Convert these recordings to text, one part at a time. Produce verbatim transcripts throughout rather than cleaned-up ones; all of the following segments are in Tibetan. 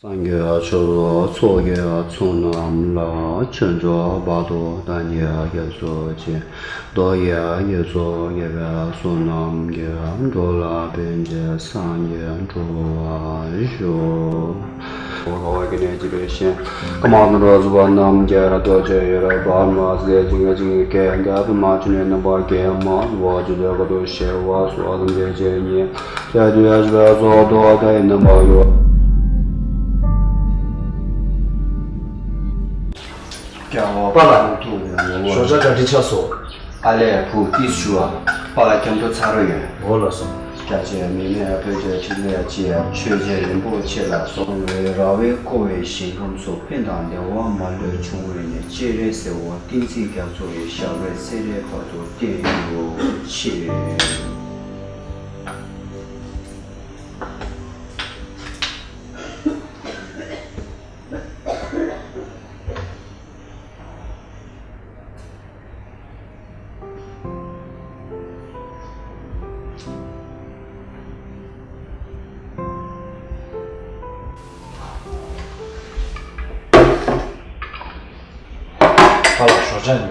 སངས་རྒྱས་ཆོས་ཚོགས་ཀྱི་ཚོགས་རྣམས་ལ། ཕྱིན་མཆོག་དཔལ་དུ་བདག་ཉིད་སྐྱབས་སུ་མཆི། བདག་ཡི་སྐྱེ་ཚུལ་དགེ་བའི་བསོད་ནམས་ཀྱིས། འགྲོ་ལ་ཕན་ཕྱིར་སངས་རྒྱས་འགྲུབ་པར་ཤོག་ཀརྨ་དང་རོ་གཟུགས་པ་རྣམས་ཀྱིས། རྡོ་རྗེ་ཡི་རིག་པ་མ་ཟད་ཅིང་། ཅིང་གི་གེགས་འདས་པ་མ་བྱོན་ནས། རྣམ་པར་གེགས་མ་བྱུང་བ། ཇི་ལྟར་ཀུན་ཏུ་ཤེས་པ་སོགས་ཐམས་ཅད་ཀྱི་ཉེ་ཆར་དུ་ཡང་ཞི་བའི་ཚོགས་རྟོགས་དེ་ཡི་རྣམ་པར་གཡོ། རྒྱལ་བ་པ་ལགས། ཐུགས་ཐུགས་ཡོང་བ། ཞོགས་ཇ་གྲ་སྒྲིག་ཆགས་སོང་། ཨ་ལས་བུ་ཏིས་ཞུ་བ། པ་ལགས་སྐྱབས་འགྲོ་ཚར་རོ་ཡོད། འོ་ལགས་སོ། རྒྱ་ཆེ་མི་མེད་བོད་ཀྱི་ཕྲིན་ལས་ཆེ། ཆོས་རྗེ་རིན་པོ་ཆེ་ལ་སོགས་པའི་ར་བས་བསྐོར་བའི་ཞིང་ཁམས་སུ། ཕན་དང་བདེ་བ་མ་ལུས་འབྱུང་བའི་གནས། སྤྱན་རས་གཟིགས་དབང་བསྟན་འཛིན་རྒྱ་མཚོ་ཡི། ཞབས་པད་སྲིད་མཐའི་བར་དུ་བརྟན་གྱུར་ཅིག་པ་ལགས་ཞོགས་ཇ་ཡིན།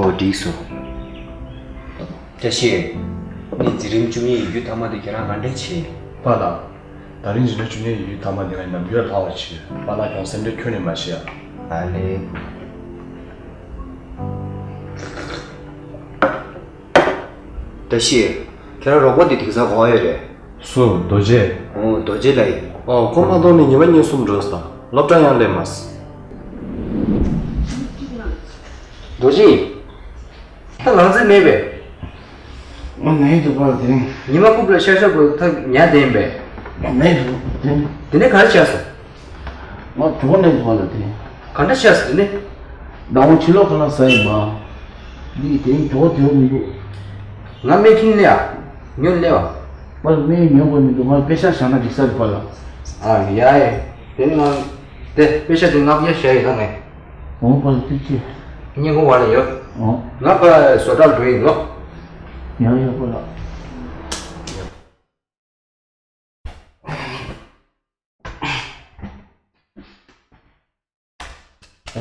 འོ་འགྲིག་སོང་། བཀྲ་ཤིས། ངས་འཛིན་རིམ་བཅུ་གཉིས་ཡི་རྒྱུ་ཐ་མ་དེ་ཁྱེད་རང་ག་འདྲས་བྱས། པ་ལགས། ད་རིང་འཛིན་རིམ་བཅུ་གཉིས་ཡི་རྒྱུ་ཐ་མ་དེ་ང་ནམ་རྒྱུན་ལྷག་པ་བྱས། པ་ལགས་ཀྱང་སེམས་ཁྲལ་ཁྱོན་ནས་མ་བྱེད་ཨ། ཨ་ལས། བཀྲ་ཤིས། ཁྱེད་རང་རོགས་པ་དེ་དེང་སང་ག་པར་ཡོད་རེད། སུ། རྡོ་རྗེ། ཨོ། རྡོ་རྗེ་ལགས་ཡིན། ཨོ། ཁོ་མ་གཏོགས་ནི་ཉི་མ་གཉིས་གསུམ་འགྲོ་སོང་། སློབ་གྲྭ་ཡང་སླེབས་མ་སོང་། རྡོ་རྗེ། ད་ལངས་རྩིས་མེད་པས། ཨ། མེད་འདུག་པ་དེ་རིང་། ཉི་མ་རྐུབ་ལ་ཤར་ཤར་དགོས་ཐག་ཉལ་བསྡད་ཡིན་པས། མེད་འདུག་དེ། དེ་ནས་ག་རེ་བྱས་སོང་། ང་གྲོད་ཁོག་ན་འདུག་པ་ལ་དེ། ག་འདྲ་བྱས་སོང་དེ་ནས། ཟླ་བ་ཕྱི་ལོགས་ཁ་ལག་ཟ་ཡིན་པ། འདི་དེ་རིང་གྲོད་ཁོག་དེ་བ་མི་འདུག་ང་སྨན་ཁྱིམ་སླེབས་ཨ། ཉོ་སླེབས་ཨ། པ་ལ་སྨན་ཉོ་དགོས་མི་འདུག་ང་པེ་ཤག་བཞག་ན་འགྲིག་ས་རེད་པ་ལ། ཨ་ཡ་ཡ། དེ་ནི་ང་། དེ་པེ་ཤག་དེ་ལྔ་བརྒྱ་བཞག་ཡོད་ད་ངས། འོང་པ་ལ་ཐུགས་རྗེ་ཆེ། སྙིང་ཁོང་བ་ལ་ཡོད། འོང་། ང་ཕར་བཟོ་གྲྭར་འགྲོ་ཡིན་ནོ། ཡང་ཡོད་པ་ལ།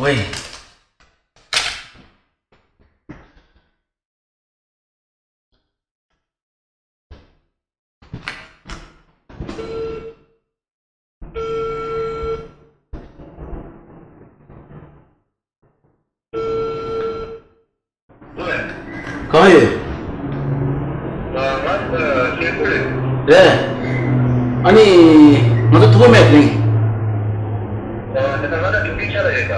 ཝེ། གང་ཡོད། རེད། ཨ་ནི། ང་ཚོ་ཐུག་མེད་དེ་རིང་། རེད།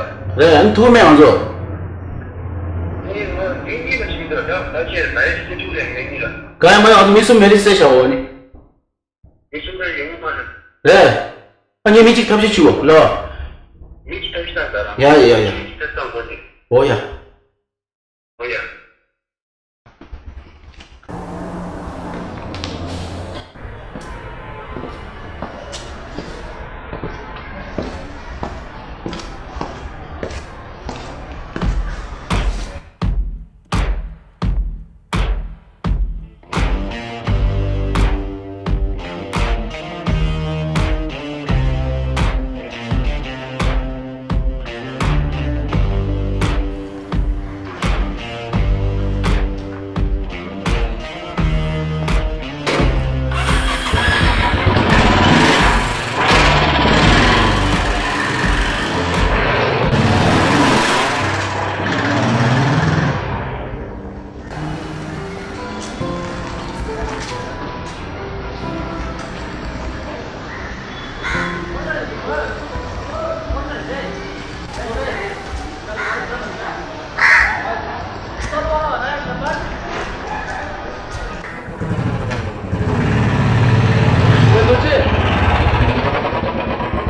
ཨ་ནི་ཐུག་མེད་ང་ཚོ། གང་ཡང་མ་ཡོང་། ང་ཚོ་མི་གསུམ་མེད་རེད་ཟེར་བྱ་བ་ནི། མི་གསུམ་རེ་ཡོང་གི་མ་རེད། རེད། ཨ་ངས་མི་གཅིག་ཐབས་ཤེས་བྱེད་འོ་ལ། མི་གཅིག་ཐབས་ཤེས་བཏང་ད་ར། ཡ་ཡ་ཡ། མི་གཅིག་ཐབས་བཏང་དགོས་ནི། འོ་ཡ། འོ་ཡ།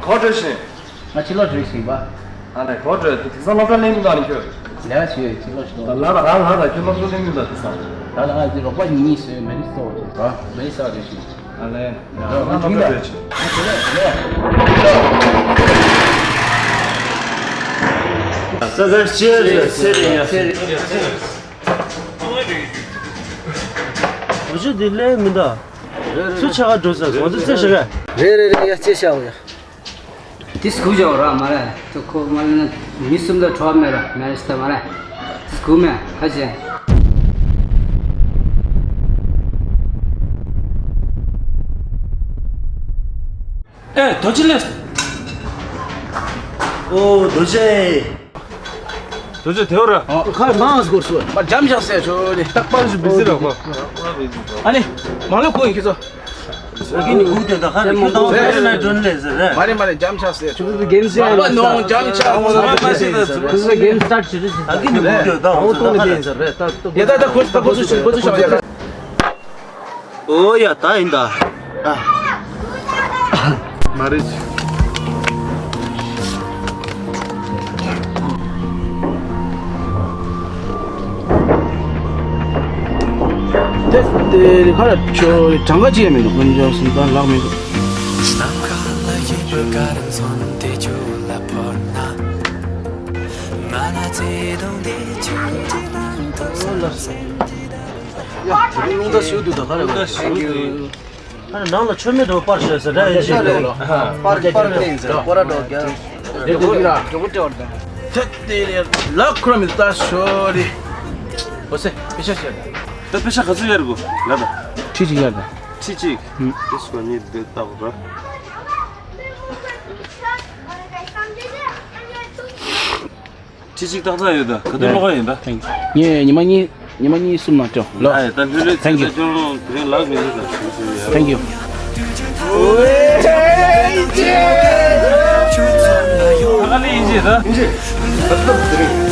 ག་པར་འགྲོ་བཞིན། ང་ཕྱི་ལོགས་འགྲོ་བཞིན་པ། ཨ་ལས། ག་པར་འགྲོ། དེང་སང་སློབ་གྲྭ་སླེབས་མི་འདུག་ཨ་ནི་ཁྱོད། ལས་ཀ་བྱེད་ཡོད། ཕྱི་ལོགས་ཤིག་ད་ལ་ད་རང་ང་ད་ཁྱོད་སློབ་གྲྭ་སླེབས་མི་འདུག་དེང་སང་། ད་ལ་ང་འདི་རོགས་པ་གཉིས་བཟོས། མེ་རི་སོ་ཅེས་པ། མེ་རི་སོ་རེ་ཞིག་ཨ། ལས། ས་ས་ཤེས་རེད་ཤེས་རེད་ཡ། འོ་ཅོ་འདི་ལས་མི་འདའ། ཚུར་ཆ་ག་འགྲོ་ས་ང་ཚོ་རྩེ་ཤ་ག་རེད་རེད་རེད་ཡ། རྩེ་ཤ་འོ་ཡ། དེ་སྒུག་བཞག་ར་མ་རེད། ཁོ་མ་ལེན་ན་མི་གསུམ་ལ་གྲོགས་མེད་ར། མེད་ཤི་ད་མ་རེད། སྒུག་མེད་ཁ་ཅན། ཨེ་རྡོ་རྗེ་ལས། ཨོ་རྡོ་རྗེ། རྡོ་རྗེ་དེ་བ་ར། ཁ་མང་སྐོར་སོ། མ་འཇམ་ཤག་སེ་ཆོ་ལེ། རྟག་པར་ཞུ་བི་ཟི་ར་ཁོ། ཨ་ནི་མ་ལོ་ཁོ་ཡིན་ཁྱེད་ཚོ། ཨ་ཀི་ནི་གུག་དེ་ད་ཁ་ནི་ཁྱོད་དང་ཟེར་ན་འགྲོ་ནི་ལས་ཟེར་རེད། མ་རེད་མ་རེད་འཇམ་ཤག་སེ་ཆོ། ཁྱོད་ཚོ་གེམ་སི་ཡང་ལ་ནོ་འཇམ་ཤག་སེ་ཆོ། ཁྱོད་ཚོ་གེམ་སི་ཊར་བྱེད་རེད། ཨ་ཀི་ནི་གུག་དེ་ད་འོ་ཚོ་ད་ཁ་ནི་ཟེར་རེད། ད་ད་ད་ཁོ་ཚོ་ཁོ་ཚོ་ཤོག་ཁོ་ཚོ་ཤོག་ཡ། ཨོ་ཡ་ད་ཡིན་ད། ཨ། མ་རེད། དེ་དེ་ཁ་ལ་ཆོ་གྲངས་ཀ་ཅི་ཡང་མི་འདུག་དཀོན་མཆོག་གསུམ་ལྡན་ལག་མི་འདུག་ཡ། དེ་རིང་རླུང་རྟ་ཞུ་འདུག་ད་ག་རེ་རླུང་རྟ་ཞུ་འདུག་ཨ་ནི་ནང་ལ་མཆོད་མེ་འགྲོ་པར་ཞོད་ཟེར་ར་ཡིན་ཞེས་རེད། པར་པར་ཏེ་ཟེར་པོ་ར་འགྲོ་རྒྱ། དེ་དེ་ལ་ཁོ་ར་མི་ལྟ་ཞོ་རེ། འོ་སེ་པེ་ཤ་ཤ། ད་པེ་ཤ་ག་ཚོད་ཡར་གོ་ལ་ད། ཁྲི་གཅིག་ཡར་ད། ཁྲི་གཅིག་ཧུམ། དེ་སུ་ག་ནི་དེ་ལྟ་བུ་ར། ཁྲི་གཅིག་ཏག་ཏག་ཡོད་ད། ག་དུས་ལོག་ཡིན་ད། ངས་ཉི་མ་གཉིས་ཉི་མ་གཉིས་གསུམ་ནང་སྤྲོ་ལོ། ཨ་ཡ་ད་ལྷོད་ལྷོད་Thank you. བྱས་ད་ཁྱོད་རང་དེ་རིང་ལག་མི་འདུག་ད་ཞུ་ཞུ་ཡ། Thank you. ཨ་ལེ་ཡིན་ཅེ་ད། ཡིན་ཅེ། ད་ད་དེ་རིང་།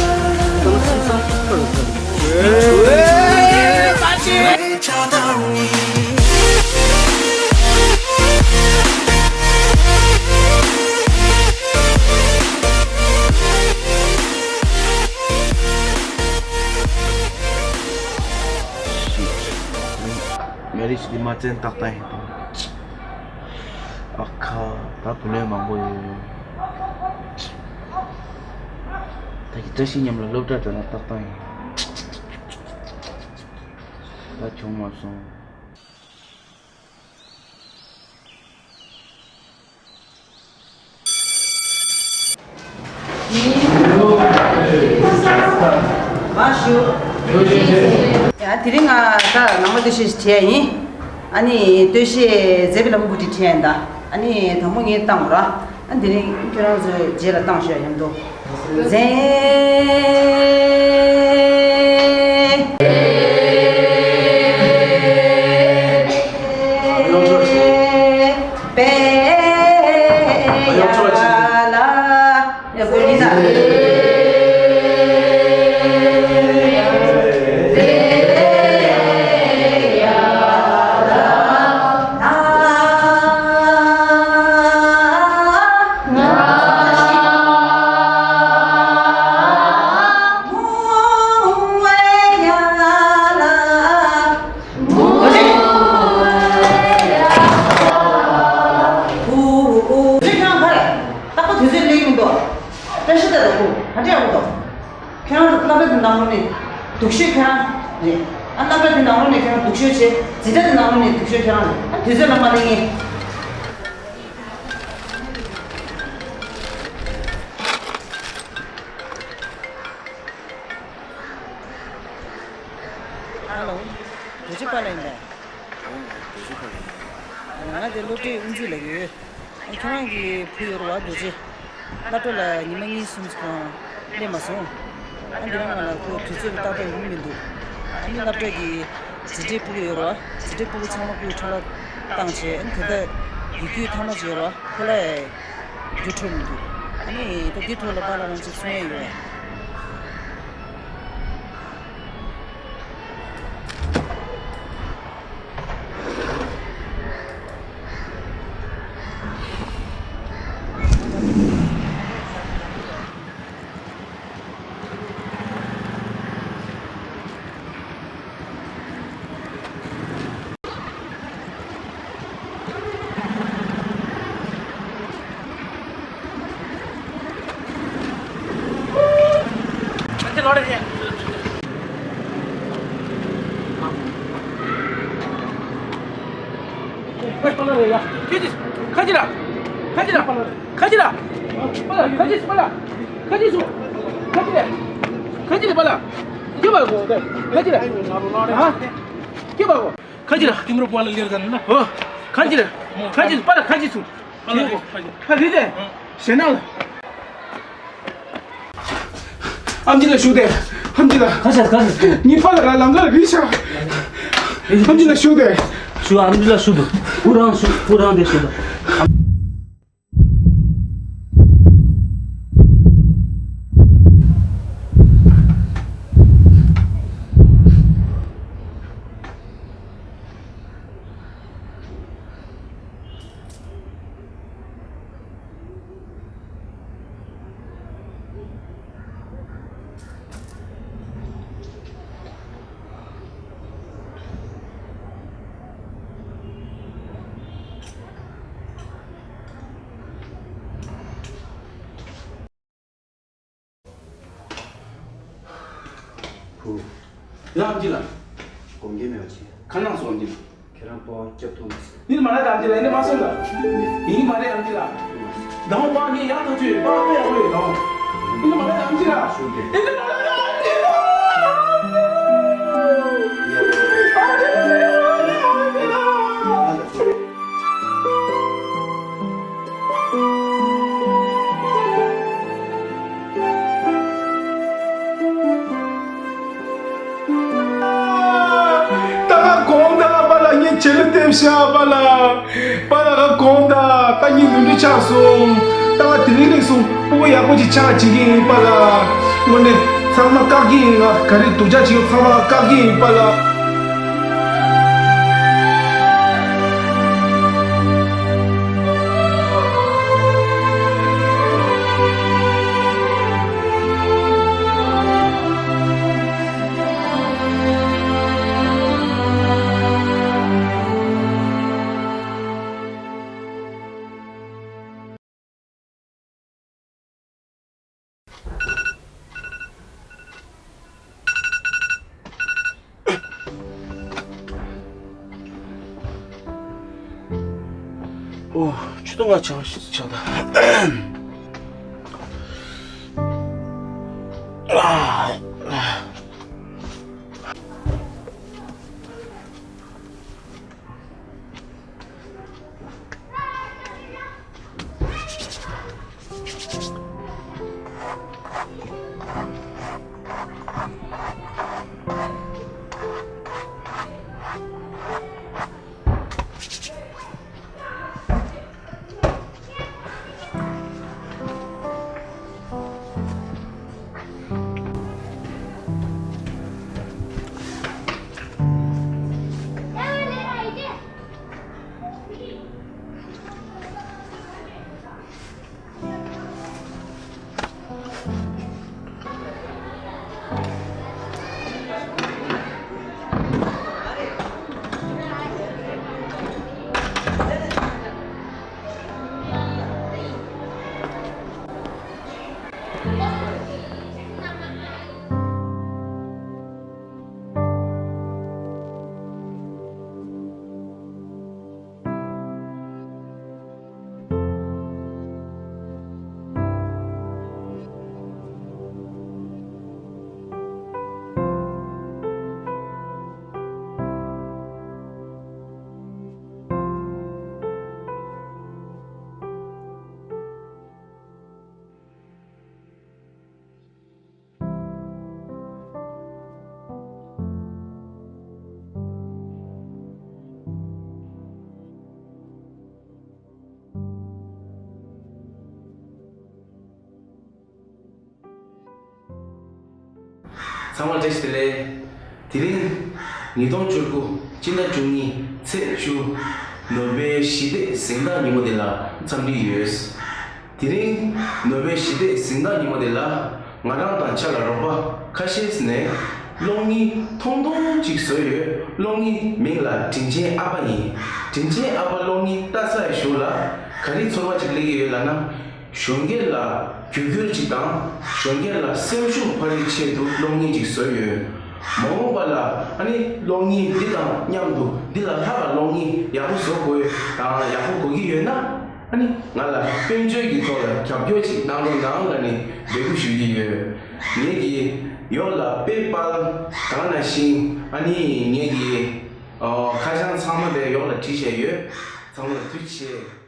Marriage འདི་མ་བཙན་ཏག་ཏག་ཡིན་པ། ཨ་ཁ། ད་བུ་ལོན་མང་པོ་ཡོད། ད་ཀྱི་བཀྲ་ཤིས་མཉམ་ལ་སློབ་གྲྭ་འགྲོ་ན་ཏག་ཏག་ཡིན། ད་བྱུང་མ་སོང་། མ་ཞུ། ཡ་དེ་རིང་ང་ད་ནང་མ་སྟོད་གཞས་ཤིག་བྲིས་ཡིན། ཨ་ནི་སྟོད་གཞས་མཛད་པའི་ལམ་བུ་དེ་བྲིས་ཡིན་ད། ཨ་ནི་དང་པོ་ངས་བཏང་ར། ཨ་དེ་རིང་ཁྱོད་རང་ཚོའི་རྗེས་ལ་བཏང་ཤོག་མཉམ་དུ། མཛད། ཁྱེད་རང་ཕར། རྟག་པར་དུས་ཚོད་སླེབས་མི་འདུག་བཀྲ་ཤིས་དང་རྡོ་སྐུ་ག་འདྲ་ཡག་པོ་འདུག་ཁྱེད་རང་སློབ་གྲྭ་དེ་ནང་ལོགས་ནས་སྡུག་ཤོས་ཁྱེད་རང་རེད། ཨ་སློབ་གྲྭ་དེ་ནང་ལོགས་ནས་ཁྱེད་རང་སྡུག་ཤོས་བྱས། འཛིན་གྲྭ་དེ་ནང་ལོགས་ནས་སྡུག་ཤོས་ཁྱེད་རང་རེད། ཨ་དུས་ཚོད་ལ་མ་སླེབས་ངེས། ཧ་ལོ། རྡོ་རྗེ་པཱ་ལགས་ཡིན་པས། ཨོ། རྡོ་རྗེ་པཱ་ལགས་ཡིན། ང་དེ་སློབ་གྲྭའི་དབུ་འཛིན་ལབ་ཀྱི་ཡོད། ཁྱེད་རང་གི་བུ་ཡོད་རེད་བ་རྡོ་རྗེ། སློབ་གྲྭ་ལ་ཉི་མ་གཉིས་གསུམ་ཙམ་སླེབས་མ་སོང་། ཨ་འདི་རང་ང་ལ་ཁོ་དུས་ཚོད་ཏག་ཏག་ཡོང་གི་མི་འདུག་ཨ་ནི་སློབ་གྲྭ་གི་འཛིན་གྲྭའི་སྤུ་གུ་ཡོད་རེད་བ། འཛིན་གྲྭའི་སྤུ་གུ་ཚང་མ་སྐུའི་འཕྲོ་བརླག་བཏང་བྱས། ཨ་ནི་དེ་འདྲ་ཡིག་རྒྱུགས་མཐའ་མ་ཅིག་ཡོད་རེད་བ། ཁོ་ལ་རྒྱུགས་འཕྲོད་མི་འདུག་ཨ་ནི་ད་འདི་ཐོག་ལ་པཱ་ལགས་རང་ཅིག་གསུང་ཡས་ཡོད། ཁ་ཅིག་ལ། ཁ་ཅིག་ལ། ཁ་ཅིག་ལ། པ་ལ། ཁ་ཅིག་པ་ལ། ཁ་ཅིག་སུ། ཁ་ཅིག་ལ། ཁ་ཅིག་ལ་པ་ལ། ཁྱི་པ་གོ། ཁ་ཅིག་ལ། ཨ། ཁྱི་པ་གོ། ཁ་ཅིག་ལ། ཏིང་རོ་པ་ལ་ལེར་ག་ན། ཨོ། ཁ་ཅིག་ལ། ཁ་ཅིག་པ་ལ། ཁ་ཅིག་སུ། པ་ལ་རེད། པ་རེད། ཨ། ཞེ་ན་ལ། ཨམ་ཆི་ལ་ཞུ་དེ། ཨམ་ཆི་ལ། ཁ་ཤས་ཁ་ཤས། ངའི་པཱ་ལགས་ལམ་ཁ་ལ་རིལ་ཤག་ཨམ་ཆི་ལ་ཞུ་དེ། ཞུ། ཨམ་ཆི་ལ་ཞུ་དོ། ཁོ་རང་ཞུ། ཁོ་རང་དེ་ཞུ་དོ། བུ། ཡ་ཨམ་ཆི་ལགས། དགོངས་འགལ་མེད་པ་བྱས། ཁ་ནང་སོང་ཨམ་ཆི་ལགས། ཁྱེད་རང་པོ་སྐྱབས་ཐུབ་མ་སོང་། ཡིན་མ་རེད་ཨམ་ཆི་ལགས། ཡིན་མ་སོང་ལ། ཡིན་མ་རེད་ཨམ་ཆི་ལགས། དང་པོ་ངས་ཡག་ཐག་ཆོད་པ་དཔེ་ཡག་པོ་ཡོད་དང་། ཡིན་མ་རེད་ཨམ་ཆི་ལགས། ཡིན་མ་རེད་ཨམ་ཆི་ལགས། ཨམ་ཆི་ལགས། ད་ང་དགོངས་དག་པཱ་ལགས། ངས་བྱེད་ལས་འདེབས་ཤག་པཱ་ལགས། པཱ་ལགས་ང་དགོངས་དག་ད་ངས་ནོར་འཁྲུལ་ཆགས་སོང་། ད་ང་དེ་རིང་ནས་བཟུང་སྤུ་གུ་ཡག་པོ་ཅིག་ཆགས་བྱེད་ཀྱི་ཡིན་པཱ་ལགས། དངོས་གནས་ཚང་མ་བཀག་གི་ཡིན། ང་ག་རེ་སྡུག་ཅག་བྱེད་ཡོད་ཚང་མ་བཀག་གི་ཡིན་པཱ་ལགས། ཨོ། ཆུ་ཚོད་ལྔ་ཆགས་ཆགས་ད། ཚང་མ་བཀྲ་ཤིས་བདེ་ལེགས། དེ་རིང་ཉིས་སྟོང་བཅུ་དགུ་སྤྱི་ཟླ་བཅུ་གཉིས་ཚེས་བཅུ། ནོ་བེལ་ཞི་བདེའི་གཟེངས་རྟགས་ཉིན་མོ་དེ་ལ་འཚམས་འདྲི་ཡོད། དེ་རིང་ནོ་བེལ་ཞི་བདེའི་གཟེངས་རྟགས་ཉིན་མོ་དེ་ལ་ང་རང་དང་ཆ་ལ་རོགས་པ་ཁ་ཤས་ནས་གློག་བརྙན་ཐུང་ཐུང་ཅིག་བཟོས་ཡོད། གློག་བརྙན་མིང་ལ་དྲིན་ཆེན་ཨ་ཕ་ཡིན། དྲིན་ཆེན་ཨ་ཕ་གློག་བརྙན་ལྟ་སའི་གཞུག་ལ་ག་རེ་ཚོར་བ་ཅིག་སླེབས་ཀྱི་ཡོད་ལབ་ན། གཞོན་སྐྱེས་ལ་རྒྱུ་སྐར་ཅིག་དང་། གཞོན་སྐྱེས་ལ་སེམས་ཤུགས་འཕར་བའི་ཆེད་དུ་གློག་བརྙན་ཅིག་བཟོས་ཡོད། མ་འོངས་པ་ལ་ཨ་ནི་གློག་བརྙན་འདི་དང་མཉམ་དུ་འདི་ལས་ལྷག་པའི་གློག་བརྙན་ཡག་པོ་བཟོ་དགོས་དང་། ཡག་པོ་དགོས་ཀྱི་ཡོད་ན། ཨ་ནི་ང་ལ་སྐྱོན་བརྗོད་ཀྱི་ཐོག་ལ་རྒྱབ་སྐྱོར་ཅིག་གནང་རོགས་གནང་ལབ་ནས་འབོད་སྐུལ་ཞུ་གི་ཡོད། ངེད་ཀྱིས་ཡོག་ལ་པེ་པཱལ་དང་ནང་བཞིན་ཨ་ནི་ངེད་ཀྱི་ཨོ་ཁ་བྱང་ཚང་མ་དེ་ཡོག་ལ་བྲིས་བཞག་ཡོད། ཚང་མ་ལ་ཐུགས་རྗེ་ཆེ།